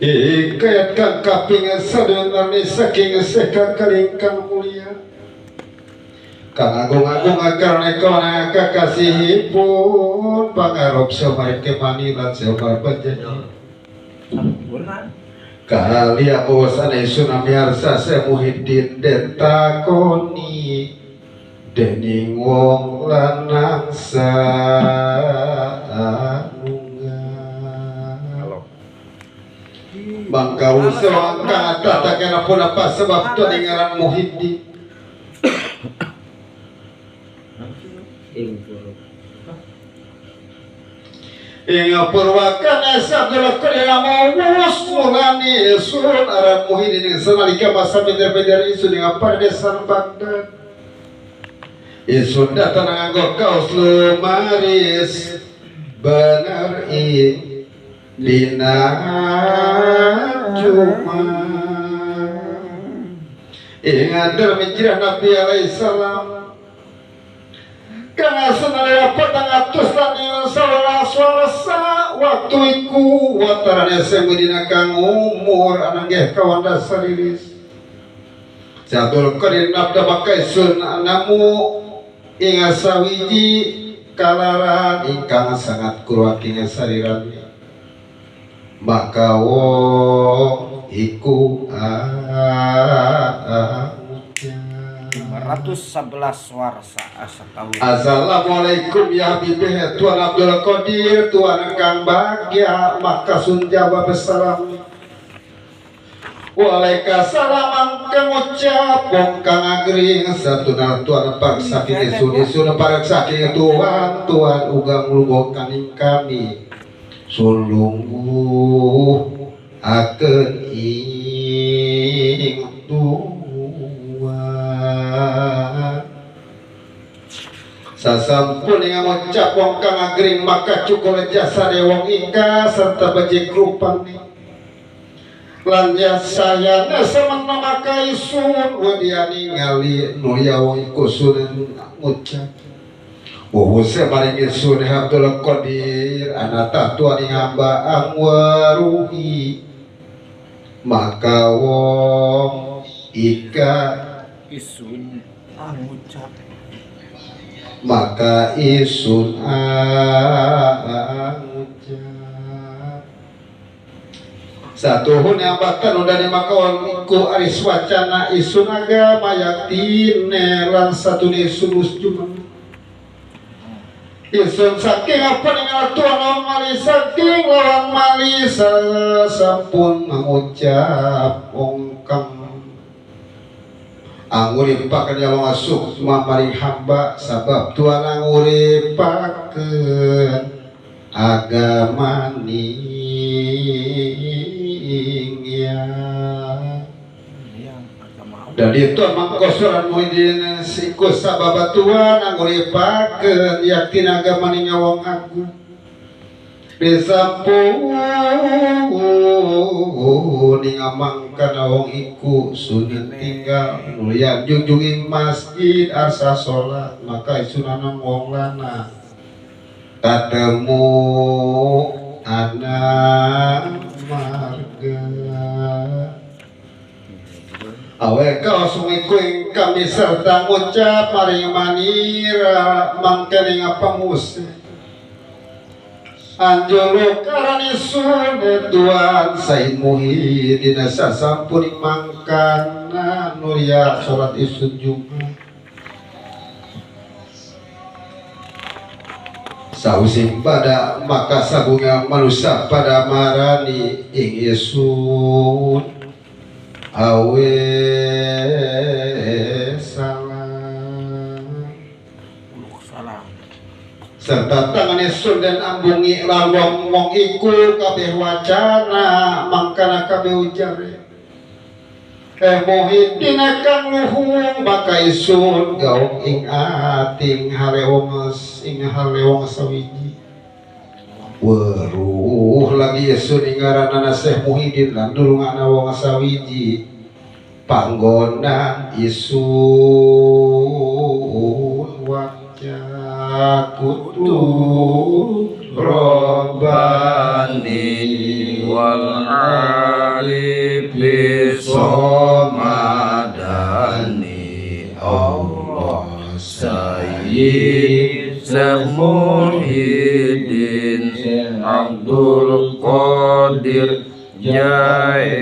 Ikayat kang kaping sadayana saking seka kalingkang mulia kang agung-agung karena kakasihipun pangarep samare kemani lan samare panjenengan kali awasane sunami arsa Muhyiddin den takoni dening wong lanang sanunggal bangkau sewang kang tatakena punapa sebab tu ngaran Muhyiddin ing purwakana sabdul qadir mawus mulani sun aran Muhyiddin sanalika masa beder-beder isun ing pardesan Baghdad isun datang nganggo kaos lumaris bener ing dina cuma ing dalem hijrah Nabi alaihi salam kang asanale 400 lan 11 warsa waktu iku watarane semudina kang umur ananggih kawanda sarilis Jadul Qadir nabda makaisun anamu ing sawiji kalaran ingkang sangat kurwaking sarirane maka wong iku 511 warsa setahun. Assalamualaikum ya Habibie Tuan Abdul Qadir Tuan Kang Bagya maka sun jawab salam. Waalaikumsalam kang ucap wong kang agring satuna Tuan pak saking isun isun parek saking Tuan Tuan uga nglungguh kaning kami sulungguh akeun ing Tuhan sasampun ing ngucap wong kang agring maka cukup jasa wong ika serta becik rupane lan jasayana semena maka isun wadiya ningali nulya wong iku sun ngucap Wahuse maring isun Abdul Qadir anata tuan ing hamba angwaruhi maka wong ika isun angucap maka isun angucap satuhun yang bahkan udah maka wong iku aris wacana isun agama yaktine lan satune isun usjuman isun saking apa dengan tuan mali saking lawan mali sampun mengucap ongkang anguripaken ya wong asuh maring hamba sabab tuan anguripaken agama ning ya dari tuan mangkosoran Muhyiddin siku sabab tuan anguripaken yakin agama ning wong agung disampun ning amangkana wong iku sunan tinggal mulia junjunging masjid arsa salat maka isunana wong lanang katemu anak marga awe kaos iku ing kami serta ngucap maring manira mangkene ngapamuse anjolo karani sune tuan Said Muhyiddin sasampun ing mangkana nulya salat isun Jumat sausim pada maka sabunga manusia pada marani ing isun awe salam serta tangane sun dan ambungi lan wong wong iku kabeh wacana mangkana kabeh ujare Muhyiddin kang luhung maka isun gaung ing ating hale wong ing hale wong sawiji weruh lagi isun ing ngaranana Syekh Muhyiddin lan nulungana wong sawiji panggonan isun wajah kutu Rabbani wal Arifi Somadani Allah Sayyid Syekh Muhyiddin Abdul Qadir Jailani.